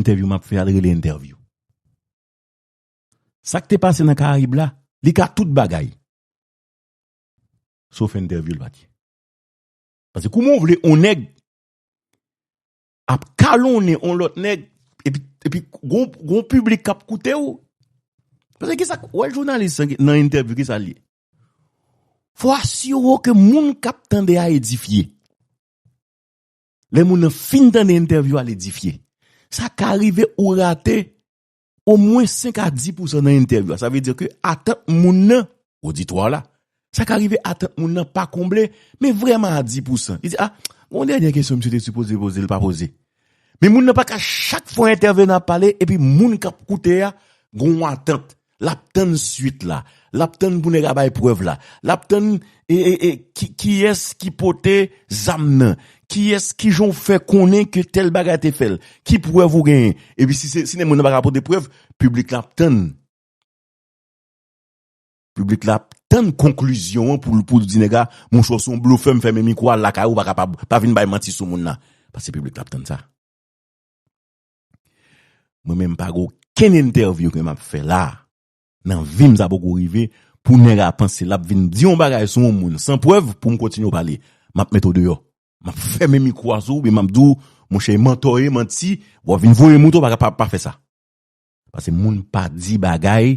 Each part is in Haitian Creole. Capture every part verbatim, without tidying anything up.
Entèvyou m ap fè a, l rele entèvyou. Sa k te pase nan Karayib la, li ka tout bagay. Sof entèvyou l pa t ye. Paske kouman w vle yon nèg ap kalonnen yon lòt nèg, epi, epi gon, gon piblik k ap koute w? Paske ki sa k, wè jounalis lan nan entèvyou, ki sa l ye? Fò asire w ke moun k ap tande a edifye. Lè moun nan fin tande entèvyou a, l edifye. Sa ka rive ou rate omwen senk a dis pousan nan entèvyou a. Sa vle di ke atant moun nan, oditwa la, sa ka rive atant moun nan pa konble, men vrèman a dis pousan. Li di, a, gon dènye kesyon misye te sipoze poze, l pa poze. Men moun nan pa ka chak fwa entèvenan ap pale, epi moun k ap koute a, gon atant. L ap tann swit la. L ap tann pou nèg la bay prèv la. L ap tann, e, e, e, ki, kiyès ki pote zam nan. Kiyès, kijan w fè konnen ke tèl bagay te fè l. Ki prèv ou genyen? Epi si se, si moun nan pa ka pote prèv, piblik la ap tann. Piblik la ap tann konklizyon an pou, pou l di nèg la, monchè, w se yon blofè, m fèmen mikwo, al lakay ou, pa kapab, pa vin bay manti sou moun nan. Paske piblik la ap tann sa. Mwen menm, pa gen okenn entèvyou ke m ap fè la. Nan vi m, sa poko rive pou nèg la panse l ap vin di yon bagay sou yon moun san prèv pou m kontinye pale. M ap mete w deyò. M ap fèmen mikwo a sou ou, oubyen m ap di w, monchè, e mantò w ye, manti, w ap vin voye m wout, ou pa, pa, pa fè sa. Paske moun pa di bagay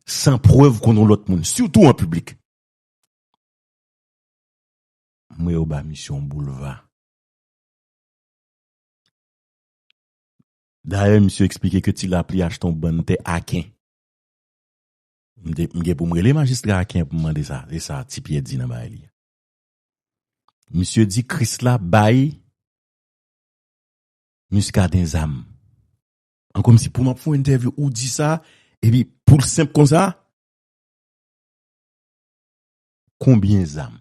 san prèv kont yon lòt moun, sitou an piblik. Mwen yo ba misye yon boulva. Dayè, misye eksplike ke Ti Lapli achte yon bann tè Aken. M te, m gen pou m rele majistra Aken pou m mande sa. Se sa Ti Pyè di nan bagay li a. Misye di Krisla bay Muscadin zam. An kòmsi pou m ap fè yon entèvyou, ou di sa, epi pou l senp konsa, konbyen zam?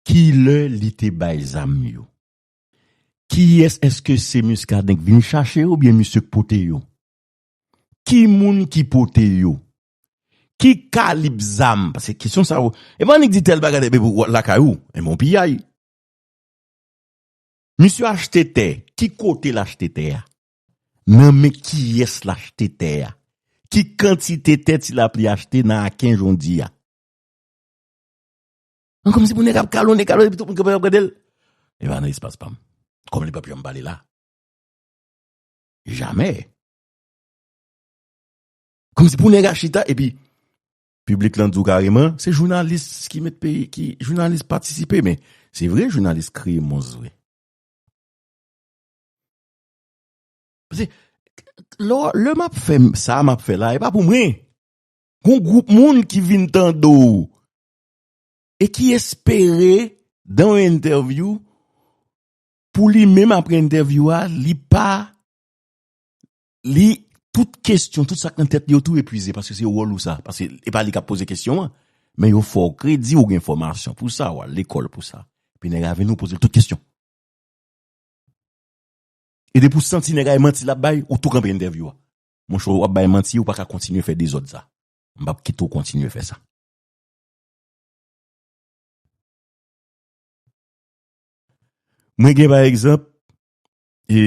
Kilè li te bay zam yo? Kiyès, èske se Muscadin k vin chache yo oubyen misye k pote yo? Ki moun ki pote yo? Ki kalib zam? Paske kesyon sa yo, e pa annik di tèl bagay, epi pou lakay ou, e bon piyay. Misye achte tè, ki kote l achte tè a? Nan men kiyès l achte tè a? Ki kantite tè Ti Lapli achte nan Aken jodi a? An kòmsi pou nèg ap kalonnen, kalonnen, epi tout moun kanpe ap gade l. E pa nan espas pa m. Kòm li p ap janm pale la. Jamè. Kòmsi pou nèg a chita, epi piblik lan di w kareman, se jounalis ki met peyi, ki jounalis patisipe, men se vre, jounalis kreye mons vre. Paske lè, lè m ap fè sa m ap fè la, e pa pou mwen. Gon gwoup moun ki vin tande w e ki espere, dan yon entèvyou, pou li menm apre entèvyou a, li pa, li, tout kesyon, tout sa k nan tèt li yo tou epuize, paske se wòl ou sa. Paske e pa li k ap poze kesyon an, men yo fè w kredi, ou gen fòmasyon pou sa, w al lekòl pou sa. Epi nèg la vini, ou poze l tout kesyon. E depi w santi nèg la e manti l ap bay, ou tou kanpe entèvyou a. Monchè, w ap bay manti, ou pa ka kontinye fè dezòd sa. M p ap kite w kontinye fè sa. Mwen gen, pa egzanp, e,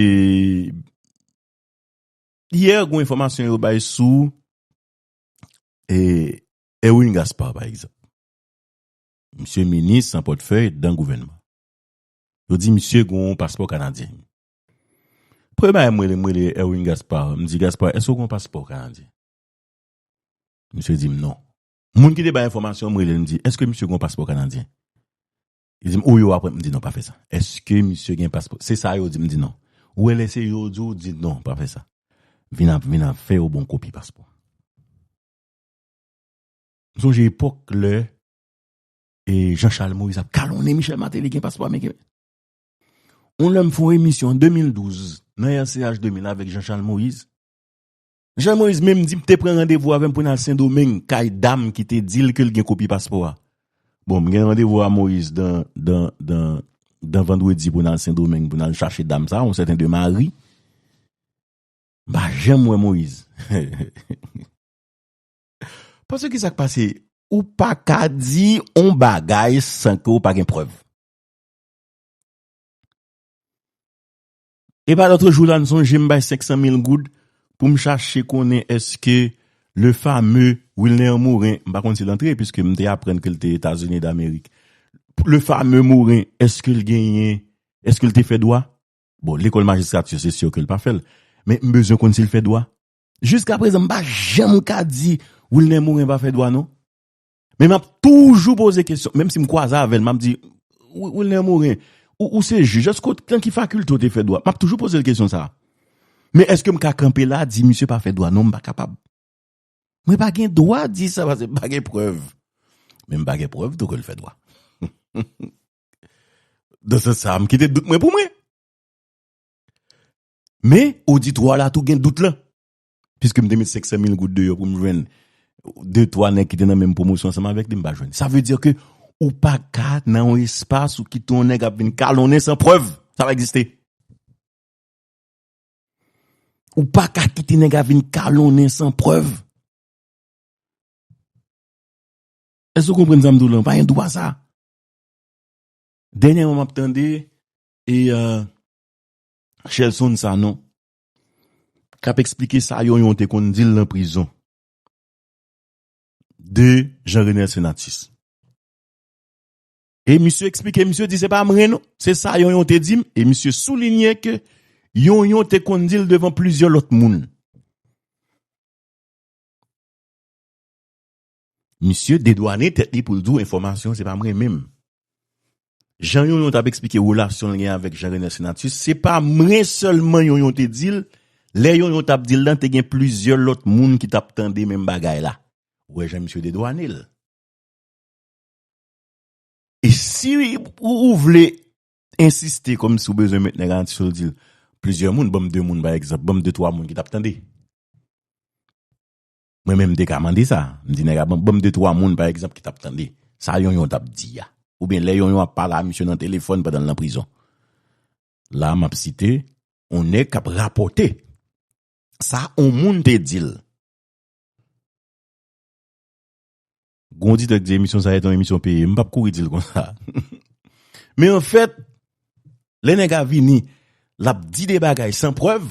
yè, gen enfòmasyon yo bay sou, e, Erwin Gaspard, pa egzanp. Misye minis san pòtfèy dan gouvènman. Yo di misye gen yon paspò kanadyen. Premye bagay, m rele, m rele Erwin Gaspard. M di, Gaspard, èske w gen yon paspò kanadyen? Misye di m non. Moun ki te bay enfòmasyon, m rele l, m di, èske misye gen yon paspò kanadyen? Li di m, o, yo apre, m di, non, pa fè sa. Èske misye gen paspò? Se sa yo di, m di, non. Ou wè lè se yo di w, di, non, pa fè sa. Vin ap, vin ap fè yo bon kopi paspò. M sonje epòk lè, e, Jean Charles Moïse ap kalonnen Michel Martelly gen paspò ameriken. Yon lè m fè yon emisyon an de mil douz, nan R C H de mil avèk Jean Charles Moïse. Jean Moïse menm di m te pran randevou avè m pou n al Sendomeng, kay dam ki te di l ke l gen kopi paspò a. Bon, m gen randevou a Moïse dan, dan, dan, dan vandredi pou n al Sendomeng, pou n al chache dam sa, yon sèten de Mari. M pa janm wè Moïse. Paske ki sa k pase? Ou pa ka di yon bagay san ke w pa gen prèv. E pa lòt jou la, m sonje m bay senk san mil goud pou m chache konnen èske le fameux Wilner Morin, m pa konn si l antre, piske m te aprann ke l te Etazini Damerik. Le fameux Morin, èske l genyen, èske l te fè dwa? Bon, lekòl majistrati, se si ke l pa fè l. Men m bezwen konn si l fè dwa. Jiska prezan, m pa janm ka di Wilner Morin pa fè dwa, non. Men m ap toujou poze kesyon, menm si m kwaze avè l, m ap di, "Wi-, Wilner Morin, ou, ou se jij, èske w t-, nan ki fakilte w te fè dwa?" M ap toujou poze l kesyon sa a. Men èske m ka kanpe la, di, "Misye pa fè dwa"? Non, m pa kapab. Mwen pa gen dwa di sa, paske m pa gen prèv. Men m pa gen prèv tou ke l fè dwa. Nan sans sa a, m kite dout mwen pou mwen. Men, oditwa la tou gen dout lan. Piske m te met senk san mil goud deyò pou m jwenn de twa nèg ki te nan menm pwomosyon ansanm avèk li, m pa jwenn. Sa vle di ke ou pa ka nan yon espas ou kite yon nèg ap vin kalonnen san prèv. Sa pa egziste. Ou pa ka kite nèg ap vin kalonnen san prèv. Èske w konprann sa m di w la? Pa gen dwa sa. Dènyèman, m ap tande, e, euh, Shelson Sanon k ap eksplike sa Yonyon te konn di l nan prizon de Jean Renel Senatus. E misye eksplike, misye di, "Se pa mwen non, se sa Yonyon te di m." E misye soulinye ke Yonyon te konn di l devan plizyè lòt moun. Misye dedwane tèt li pou l di w enfòmasyon, se pa mwen menm. Jan Yonyon t ap eksplike relasyon l gen avèk Jean Renel Senatus, se pa mwen sèlman Yonyon te di l, lè Yonyon t ap di l lan, te gen plizyè lòt moun ki t ap tande menm bagay la. Ou wè jan misye dedwane l. E si ou, ou vle ensiste kòmsi w bezwen met nèg Ayiti sou l, di l, plizyè moun, ban m de moun, pa egzanp, ban m de, twa moun ki t ap tande. Mwen menm, m te ka mande sa. M di nèg la, ban, ban m de, twa moun, pa egzanp, ki t ap tande sa Yonyon t ap di a. Oubyen lè Yonyon ap pale a misye nan telefòn pandan l nan prizon. La, m ap site yon nèg k ap rapòte sa yon moun te di l. Gon oditè k di emisyon sa a se yon emisyon peye. M p ap kouri di l konsa. Men anfèt, lè nèg la vini, l ap di de bagay san prèv.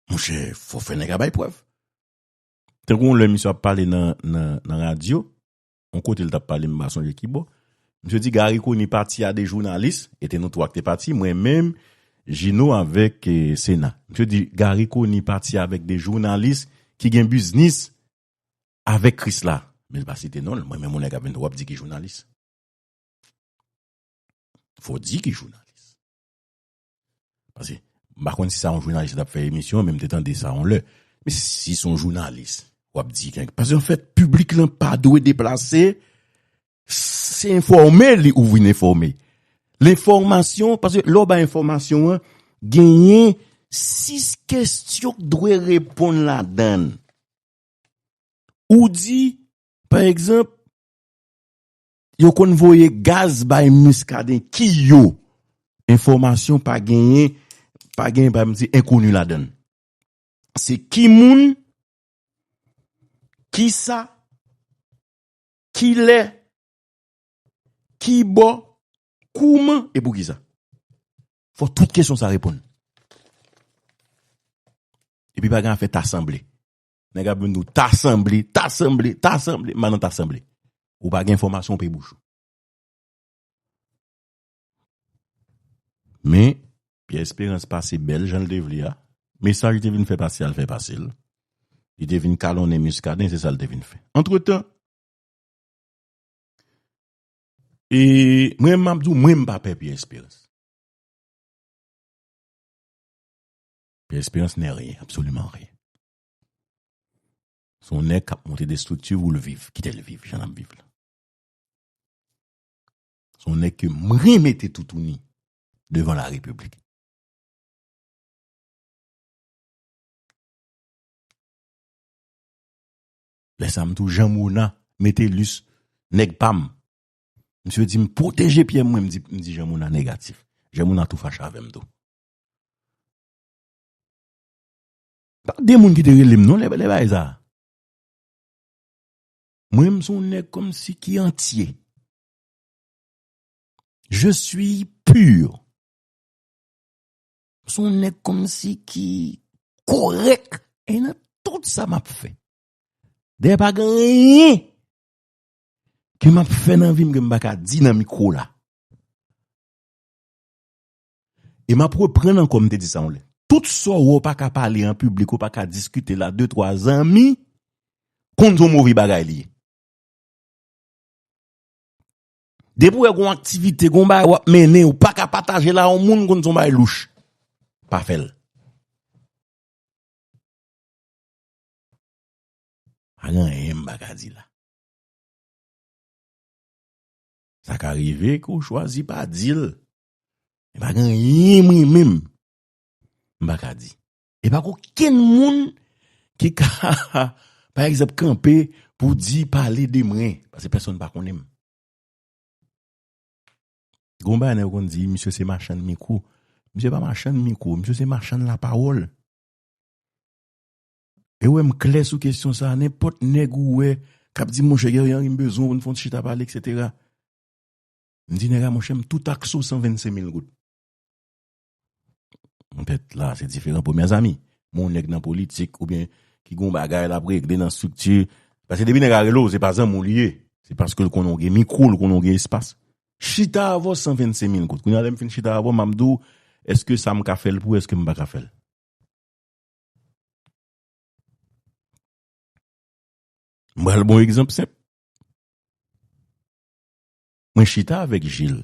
Monchè, fò fè nèg la bay prèv. Tankou yon lè misye ap pale nan, nan, nan radyo, yon kote l t ap pale, m pa sonje ki bò. Misye di Garry Conille pati a de jounalis, e te nou twa k te pati, mwen menm, Gino avèk, eh, Sena. Misye di Garry Conille pati avèk de jounalis ki gen biznis avèk Krisla. Men l pa site non l, mwen menm yon nèg ap vin w ap di ki jounalis. Fò w di ki jounalis. Paske, m pa konn si sa yon jounalis t ap fè emisyon, men m te tande sa yon lè. Men si se yon jounalis, w ap di, paske anfèt, piblik lan pa dwe deplase, se enfòme li ou vin enfòme. Lenfòmasyon, paske lè w bay enfòmasyon an, genyen sis kesyon k dwe reponn ladan l. Ou di, pa egzanp, yo konn voye gaz bay Muscadin. Ki yo? Enfòmasyon pa genyen, pa genyen, pa m di, enkoni ladan l. Se ki moun, ki sa, ki lè, ki bò, kouman e poukisa. Fò tout kesyon sa reponn. Epi pa gen afè ta sanble. Nèg ap vin di w ta sanble, ta sanble, ta sanble, m pa nan ta sanble. Ou pa gen enfòmasyon, w pe bouch ou. Men, Pierre Espérance pase bèl jan l te vle a. Mesaj li te vin fè pase a, l fè pase l. Li te vin kalonnen Muscadin, se sa l te vin fè. Antretan, e mwen, m ap di w, mwen, m pa pè Pierre Espérance. Pierre Espérance n'est rien, absolument rien. Se yon nèg k ap monte destrikti pou l viv. Kite l viv, jan l ap viv la. Se yon nèg ke mwen mete toutouni devan la repiblik. Lè sa m tou Jean Mona, Metellus, nèg pa m. Misye di m pwoteje pyè mwen, m di, m di Jean Mona negatif. Jean Mona tou fache avè m tou. Pa de moun ki te rele m non lè, lè bagay sa. Mwen, m se yon nèg kòmsi ki antye. Je suis pur. M se yon nèg kòmsi ki kòrèk. E nan tout sa m ap fè. Dayè pa gen anyen ke m ap fè nan vi m ke m pa ka di nan mikwo la. E m ap reprann ankò, m te di sa yon lè. Tout sa w wè w pa ka pale an piblik, w pa ka diskite la, de twa zanmi, konn se yon move bagay li ye. Depi w wè gon aktivite, gon bagay w ap mennen, ou pa ka pataje la yon moun, konn se yon bagay louch. Pa fè l. Pa gen anyen m pa ka di la. Sa ka rive ke w chwazi pa di l. E pa gen anyen mwen menm m pa ka di. E pa gen okenn moun ki ka, pa egzanp, kanpe pou di pale de mwen, paske pèsonn pa konnen m. Gon bagay nèg yo konn di, misye se machann mikwo. Misye pa machann mikwo, misye se machann lapawòl. E w wè m klè sou kesyon sa a, nenpòt nèg ou wè k ap di, monchè Guerrier Henry, m bezwen w pou n fè yon ti chita pale, etsetera. M di nèg la, monchè, m tou takse w san vennsenk mil goud. Petèt la, se diferan pou mezanmi. Men yon nèg nan politik, oubyen ki gon bagay l ap regle nan estrikti. Paske depi nèg la rele w, se pa zanmi w li ye. Se paske l konnen w gen mikwo, l konnen w gen espas. Chita avè w san vennsenk mil goud. Kounye a, lè m fin chita avè w, m ap di w, èske sa m ka fè l pou ou, èske m pa ka fè l? M pral ba w egzanp senp. Mwen chita avèk Jil.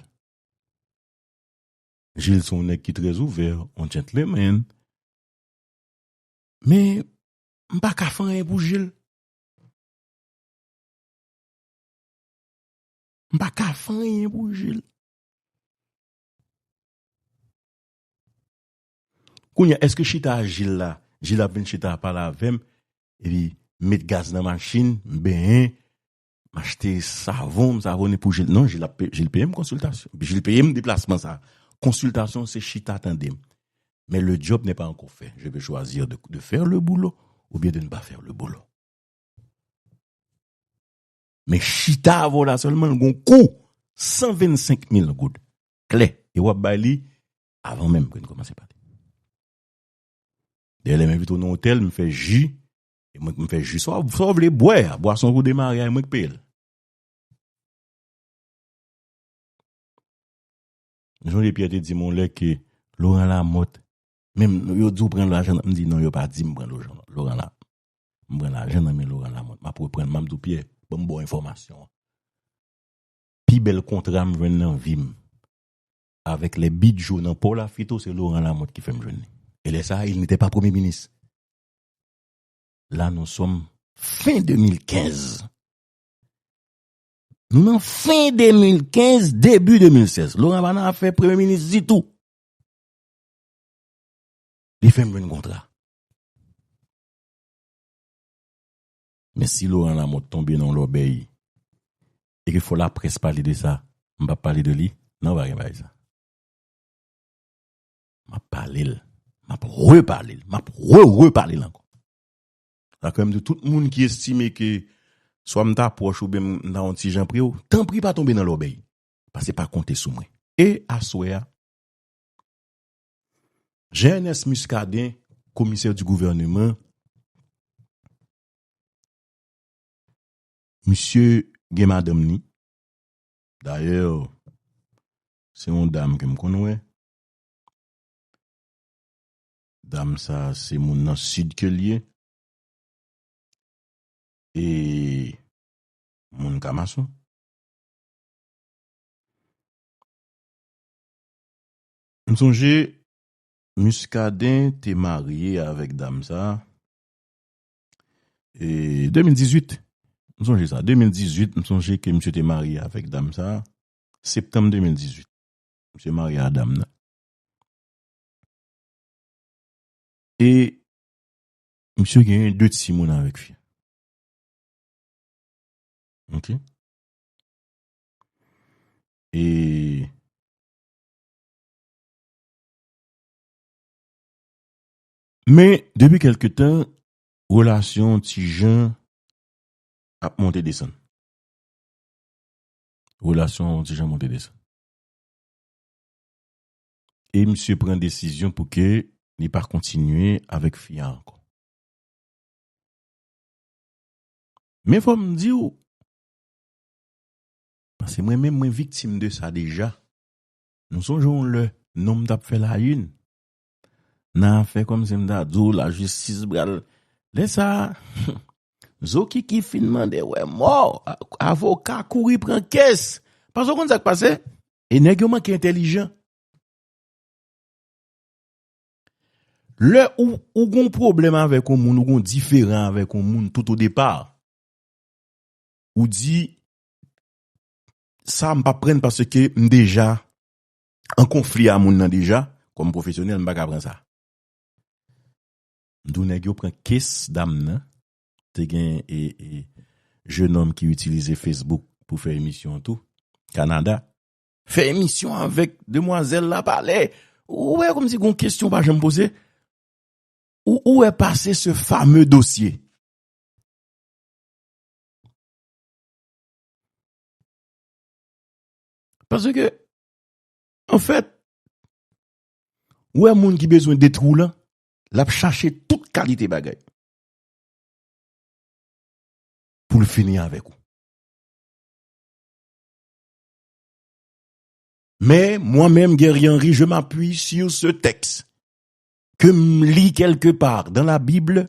Jil se yon nèg ki trè ouvè, yon gentleman. Men, m pa ka fè anyen pou Jil. M pa ka fè anyen pou Jil. Kounye a, èske chita a Jil la, Jil ap vin chita pale avè m, epi met gaz nan machin, m benyen, m achte savon, m savonnen pou Jil. Non, Jil ap pe-, Jil peye m konsiltasyon. Jil peye m deplasman sa. Konsiltasyon, se chita tande m. Mais le job n'est pas encore fait. Je peux choisir de, de faire le boulot ou bien de ne pas faire le boulot. Men chita avè w la sèlman, l gon kou san vennsenk mil goud. Klè. E w ap bay li avan menm ke n kòmanse pale. Dayè, lè m envite w nan otèl, m fè ji. E mwen, m fè ji. Sa w, sa w vle bwè a, bwason pou demare a, e mwen k peye l. M sonje Pierre te di m yon lè ke Laurent Lamothe, menm yo di w pran lajan, m di non, yo pa di m pran lajan, Laurent la. M pran lajan nan men Laurent Lamothe. M ap reprann, m ap di w, Pierre, ban m ba w enfòmasyon an. Pi bèl kontra m jwenn nan vi m, avèk lè Bidjo nan pò Lafito, se Laurent Lamothe ki fè m jwenn li. E lè sa a, il n'était pas premye minis. Là, nous sommes fin de mil kenz. Nou nan fin de mil kenz, debi de mil sèz. Laurent pa nan afè premye minis ditou. Li fè m jwenn kontra. Men si Laurent Lamothe tonbe nan yon lòbèy, e ke fò laprès pale de sa, m p ap pale de li, non, pa gen bagay sa. M ap pale l, m ap repale l, m ap re-repale l ankò. Sa kwè m di tout moun ki estime ke swa m ta pwòch oubyen m ta yon ti jan pre w, tanpri pa tonbe nan lòbèy. Paske pa konte sou mwen. E aswè a, Jean Ernest Muscadin, commissaire du gouvernement, misye gen madanm ni. Dayè, se yon dam ke m konn wè. Dam sa, se moun nan sid ke l ye. E moun Kamason. M sonje Muscadin te marye avèk dam sa, e de mil dizuit. M sonje sa, de mil dizuit, m sonje ke misye te marye avèk dam sa, septanm de mil dizuit. Misye marye a dam nan. E misye genyen de timoun avèk fi. Ok. E, men, depi kèlke tan, relasyon ti jan ap monte desann. Relasyon ti jan monte desann. e misye pran desizyon pou ke li pa kontinye avèk fi a ankò. Men fò m di w, paske mwen menm, mwen viktim de sa deja. Nou sonje yon lè, nonm t ap fè layini nan afè kòmsi m ta di w lajistis pral. Lè sa a, Zokiki fin mande wè mò, a- avoka kouri pran kes. Paske w konn sa k pase? E nèg yo manke entèlijan. Lè ou, ou gon pwoblèm avèk yon moun, ou gon diferan avèk yon moun tout o depa, ou di, sa m p ap pran paske m deja an konfli a moun nan deja, kòm pwofesyonèl, m pa ka pran sa. M di w nèg yo pran kes dam nan, te gen e, e, jenòm ki itilize Facebook pou fè emisyon an tou, Kanada. Fè emisyon avèk demwazèl la palè. Ou wè kòmsi gon kesyon pa janm poze. Ou, ou wè pase se fameux dosye. Paske, anfèt, ou wè moun ki bezwen detwi w lan, l ap chache tout kalite bagay pou l fini avèk ou. Men, mwen menm, Guerrier Henry, je m'appuie sur ce texte que m li quelque part dans la Bible,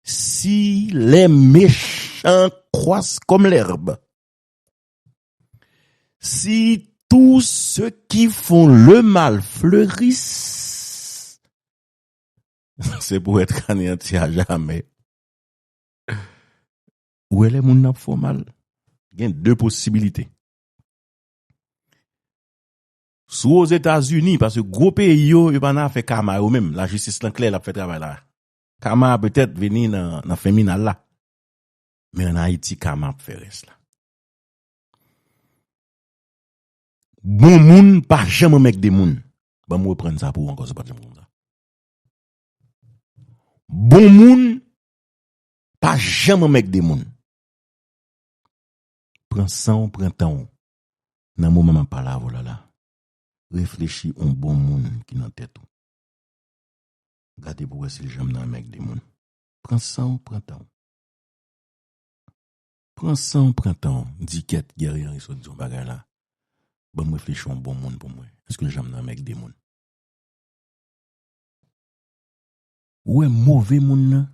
si les méchants croissent comme l'herbe, si tous ceux qui font le mal fleurissent, c'est pour être anéanti à jamais. Ou wè lè moun nan ap fè w mal, gen de posibilite. Si w Ozetazini, paske gwo peyi yo, yo pa nan afè kama yo menm, lajistis lan klè, l ap fè travay la. Kama a petèt vini nan, nan feminal la. Men ann Ayiti, kama ap fè rès la. Bon moun pa janm anmègde moun. Ban m reprann sa pou ou ankò, si w pa t janm konn sa. Bon moun pa janm anmègde moun. Pran san w, pran tan w. Nan moman m ap pale avè w la la, reflechi yon bon moun ki nan tèt ou. Gade pou wè si l janm nan anmègde moun. Pran san w, pran tan w. Pran san w, pran tan w. Di kèt, Guerrier Henry sot di yon bagay la. Ban m reflechi yon bon moun pou mwen. Èske l janm nan anmègde moun? Ou wè move moun nan,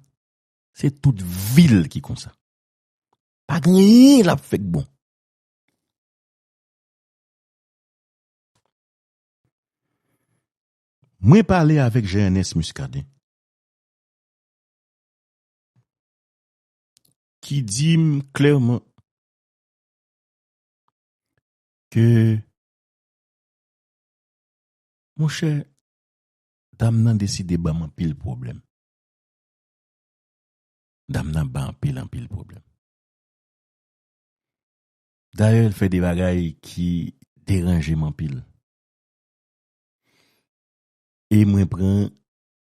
se tout vi l ki konsa. Pa gen anyen l ap fè k bon. Mwen pale avèk Jean Ernest Muscadin, ki di m klèman ke, monchè, dam nan deside ban m anpil pwoblèm. Dam nan ba anpil, anpil pwoblèm. Dayè, l fè de bagay ki deranje m anpil. E mwen pran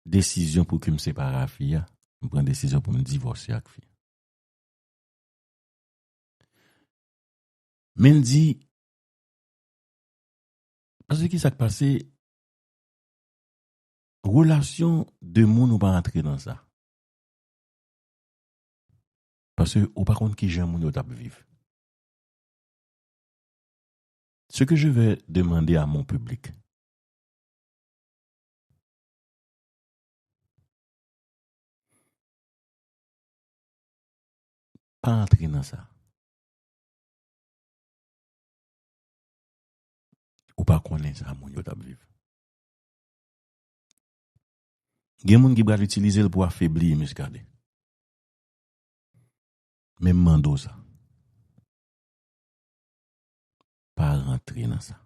desizyon pou ke m separe a fi a. Mwen pran desizyon pou m divòse ak fi a. Men l di, paske ki sa k pase? Relasyon de moun, ou pa antre nan sa. Paske ou pa konn ki jan moun yo t ap viv. Ce que je vais demander à mon public, pa antre nan sa. Ou pa konnen sa moun yo t ap viv. Gen moun ki pral itilize l pou afebli Muscadin. Men m mande w sa. Pa rantre nan sa.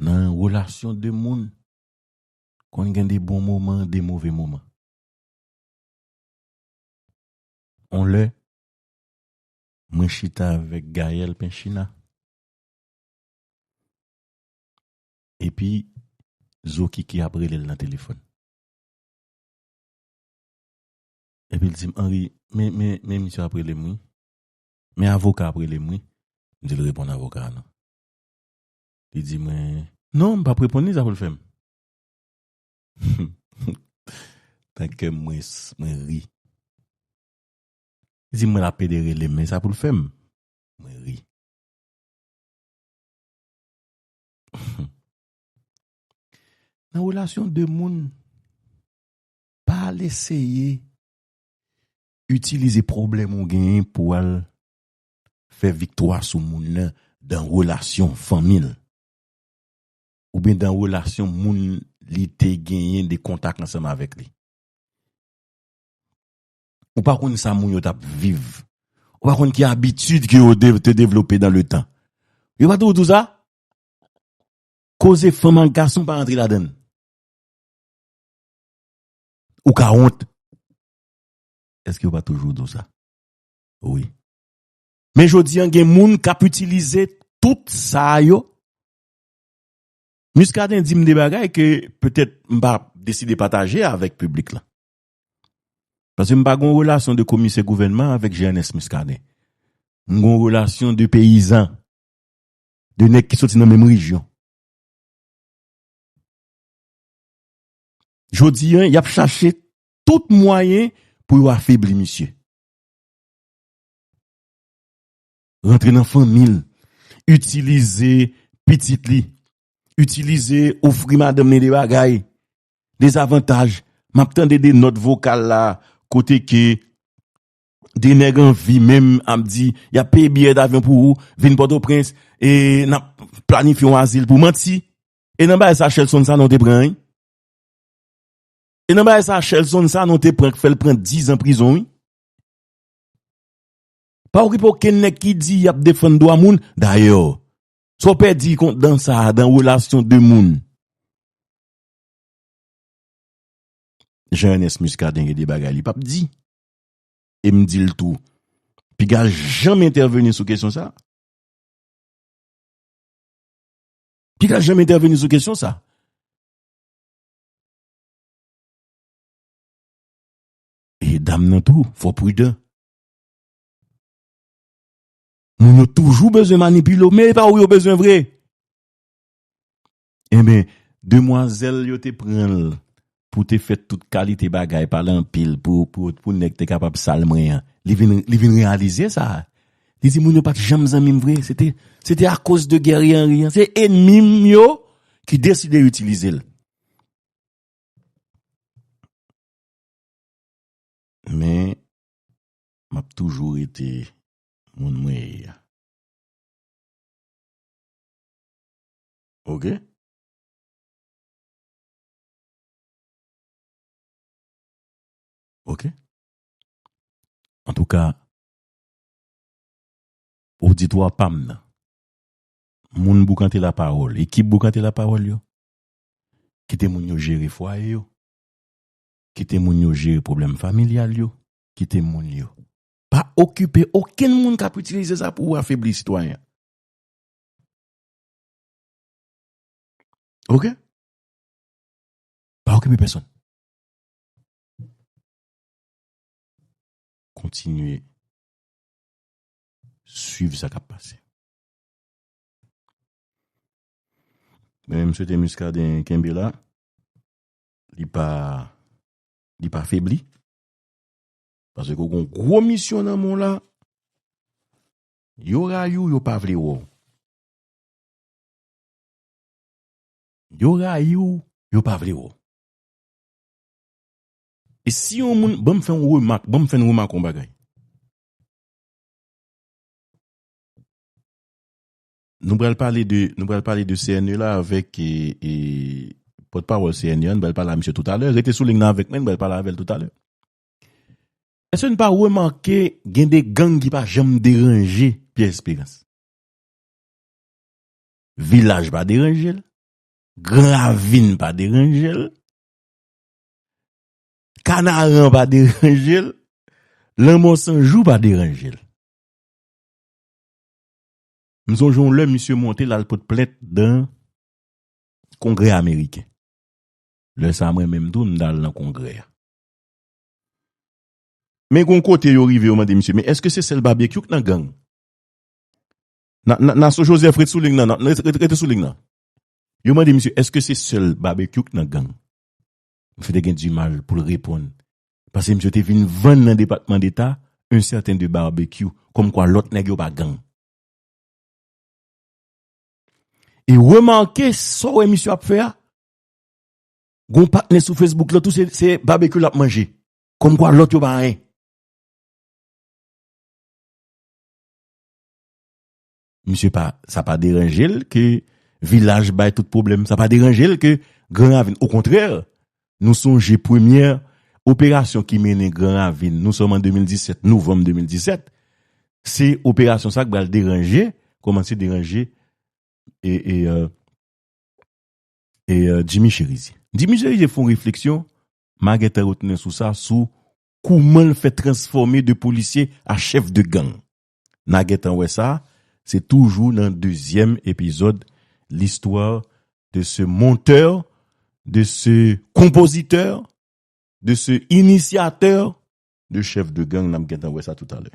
Nan yon relasyon de moun, konn gen de bon moman, de move moman. On lè, mwen chita avèk Gaël Penchina. Epi, Zokiki ap rele l nan telefòn. Epi l di m, Henry, men, men, men misye ap rele m, wi. Men avoka ap rele m, wi. M di l reponn avoka a non. Li di mwen, "Non, m p ap reponn li, sa pou l fè m?" Nan kè m, mwen, s- mwen ri. Li di mwen l ap pede rele m, men sa pou l fè m? Mwen ri. Nan relasyon de moun, pa al eseye itilize pwoblèm ou genyen pou al fè viktwa sou moun nan dan relasyon fanmi l oubyen dan relasyon moun li te genyen de kontak ansanm avèk li. Ou pa konn sa moun yo t ap viv. Ou pa konn ki abitid ke yo de- te devlope dan le tan. Yo pa toujou di w sa? Koze fanm ak gason pa rantre ladan l. Ou ka wont. Èske yo pa toujou di w sa? Wi. Men jodi an, gen moun k ap itilize tout sa yo. Muscadin di m de bagay ke petèt m pa deside pataje avèk piblik la. Paske m pa gon relasyon de komisè gouvènman avèk Jean Ernest Muscadin. M gon relasyon de peyizan, de nèg ki soti nan menm rejyon. Jodi an, y ap chache tout mwayen pou yo afebli misye. Rantre nan fanmi l, itilize pitit li, itilize ofri madanm li de bagay, de zavantaj. M ap tande de nòt vokal la, kote ke de nèg anvi menm ap di, y ap peye biyè davyon pou ou, vin Pòtoprens, e n ap planifye yon azil pou manti. E nan bagay sa, Shelson Sanon te pran, wi. E nan bagay sa, Shelson Sanon te pran, k fè l pran diz an prizon, wi. Pa okipe okenn nèg ki di y ap defann dwa moun. Dayè, sa w pèdi kont dan sa a, dan relasyon de moun? Jean Ernest Muscadin gen de bagay li p ap di. E m di l tou, piga janm entèveni sou kesyon sa. Piga janm entèveni sou kesyon sa. E dam nan tou, fò pridan. Moun yo toujou bezwen manipile w, men e pa ou yo bezwen vre. Enben, demwazèl yo te pran l pou te fè tout kalite bagay, pale anpil, pou, pou, pou nèg te kapab sal mwen an. Li vin, li vin reyalize sa. Li di, "Moun yo pa t janm zanmi m vre. Se te, se te akoz de Guerrier Henry an. Se ènmi m yo ki deside itilize l." Men, m ap toujou rete moun mwen ye a. Oke? Oke? Antouka, oditwa pa m nan, moun Boukante Lapawòl, ekip Boukante Lapawòl yo, kite moun yo jere fwaye yo, kite moun yo jere pwoblèm familyal yo, kite moun yo. Pa okipe okenn moun k ap itilize sa pou afebli sitwayen. Oke? Pa okipe pèsonn. Kontinye swiv sa k ap pase. Men m swete Muscadin kenbe la. Li pa, li pa febli. Paske w gon gwo misyon nan men w la. Yo rayi w, yo pa vle wè w. Yo rayi w, yo pa vle wè w. E si yon moun, ban m fè yon remak, ban m fè yon remak yon bagay. Nou pral pale de, nou pral pale de C N E la avèk, e, e, pòtpawòl C N E an, nou pral pale a misye toutalè. Rete sou liy nan avèk mwen, nou pral pale avè l toutalè. Èske n pa remake gen de gang ki pa janm deranje Pierre Espérance? Vilaj pa deranje l. Gran Ravin pa deranje l. Kanaran pa deranje l. Lanmò San Jou pa deranje l. M sonje yon lè misye monte l al pot plent dan Kongrè ameriken. Lè sa a mwen menm tou m t al nan Kongrè a. Men gon kote yo rive yo mande misye, "Men èske se sèl Babekyou k nan gang?" Na- na- Naso Joseph, ret sou liy nan, nan- ret, ret, rete sou liy nan. Yo mande misye, èske se sèl Babekyou k nan gang? Misye te gen dimal pou l reponn. Paske misye te vin vann nan Depatman Deta un certain de Babekyou, kòmkwa lòt nèg yo pa gang. E remake, sa w wè misye ap fè a, gon patnè sou Facebook la, tou se, se Babekyou l ap manje. Kòmkwa lòt yo pa anyen. Misye pa, sa pa deranje l ke Vilaj bay tout pwoblèm. Sa pa deranje l ke Gran Ravin. Okontrè, nou sonje premyè operasyon ki mennen Gran Ravin, nou sòm an de mil disèt, novanm de mil disèt, se operasyon sa k pral deranje, kòmanse deranje e, e, euh, e euh, Jimmy Chérizier. Jimmy Chérizier fè yon refleksyon, m a gentan retounen sou sa, sou kouman l fè transfòme de polisye a chèf de gang. N a gentan wè sa, se toujou nan dezyèm epizòd, l'histoire de ce monteur, de ce compositeur, de ce initiateur de chef de gang, n ap gentan wè sa toutalè.